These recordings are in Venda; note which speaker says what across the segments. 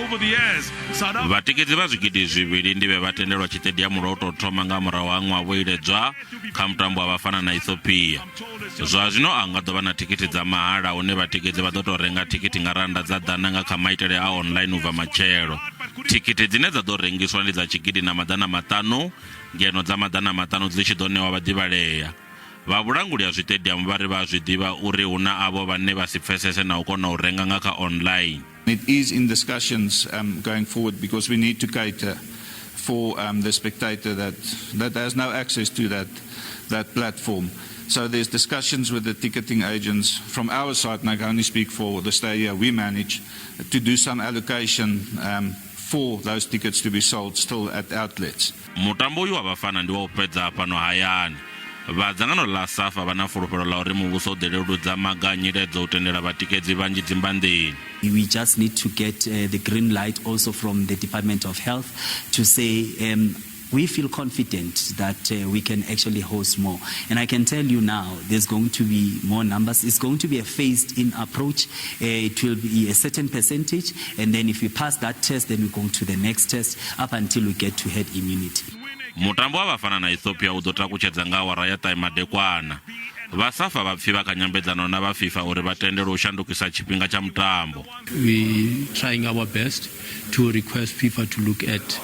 Speaker 1: Over the years, South Africa
Speaker 2: Vhatikedzi vha 2000 ndi vhe vha tendelwa tshiṱediamu lwa u tou thoma nga murahu ha ṅwaha vho iledzwa kha mutambo wa Bafana na Ethiopia. Zwa zwino a hu nga ḓo vha na thikhithi dza mahala hune vhatikedzi vha ḓo tou renga thikhithi nga rannda dza ḓana nga kha maitele a online u bva matshelo. Thikhithi dzine dza ḓo rengiswa ndi dza 1500 ngeno dza 500 dzi tshi ḓo ṋewa vhaḓivhalea. Vha vhulanguli ha zwiṱediamu vha ri vha a zwi ḓivha uri hu na avho vhane vha si pfesese na u kona u renga nga kha online.
Speaker 3: It is in discussions going forward because we need to cater for the spectator that has no access to that platform. So there's discussions with the ticketing agents from our side, and I can only speak for the stadia we manage, to do some allocation for those tickets to be sold still at outlets.
Speaker 2: Mutambo uyu wa Bafana ndi wa u fhedza fhano hayani. Vha dzangano ḽa SAFA vha na fulufhelo ḽa uri muvhuso u ḓo leludza maga a nyiledzo u tendela vhatikedzi vhanzhi dzimbanḓeni.
Speaker 4: We just need to get the green light also from the Department of Health to say we feel confident that we can actually host more. And I can tell you now, there's going to be more numbers. It's going to be a phased-in approach. It will be a certain percentage, and then if we pass that test, then we go to the next test up until we get to herd immunity.
Speaker 2: Mutambo wa Bafana na Ethiopia u ḓo takutshedza nga awara ya ṱahe madekwana. Vha SAFA vha pfi vha kha nyambedzano na vha FIFA uri vha tendelwe u shandukisa tshifhinga tsha mutambo.
Speaker 5: We trying our best to request FIFA to look at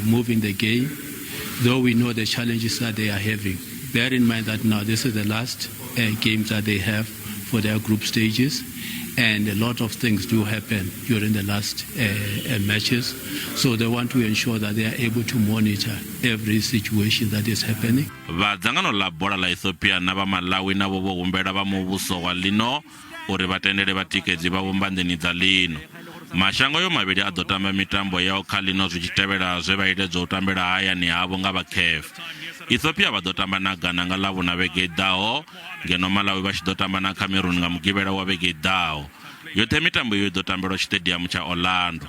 Speaker 5: moving the game, though we know the challenges that they are having. Bear in mind that now this is the last game that they have for their group stages, and a lot of things do happen during the last matches. So they want to ensure that they are able to monitor every situation that is happening.
Speaker 2: Vha dzangano ḽa bola ḽa Ethiopia na vha Malawi navho vho humbela vha muvhuso wa ḽino uri vha tendele vhatikedzi vha vhumbanḓeni dza ḽino. Mashango ayo mavhili a ḓo tamba mitambo yao kha ḽino zwi tshi tevhela zwe vha iledzwa u tambela hayani havho nga vha CAF. Ethiopia vha ḓo tamba na Ghana nga Ḽavhuna vhege i ḓaho, ngeno Malawi vha tshi ḓo tamba na Cameroon nga Mugivhela wa vhege i ḓaho. Yoṱhe mitambo iyo i ḓo tambelwa tshiṱediamu tsha Orlando.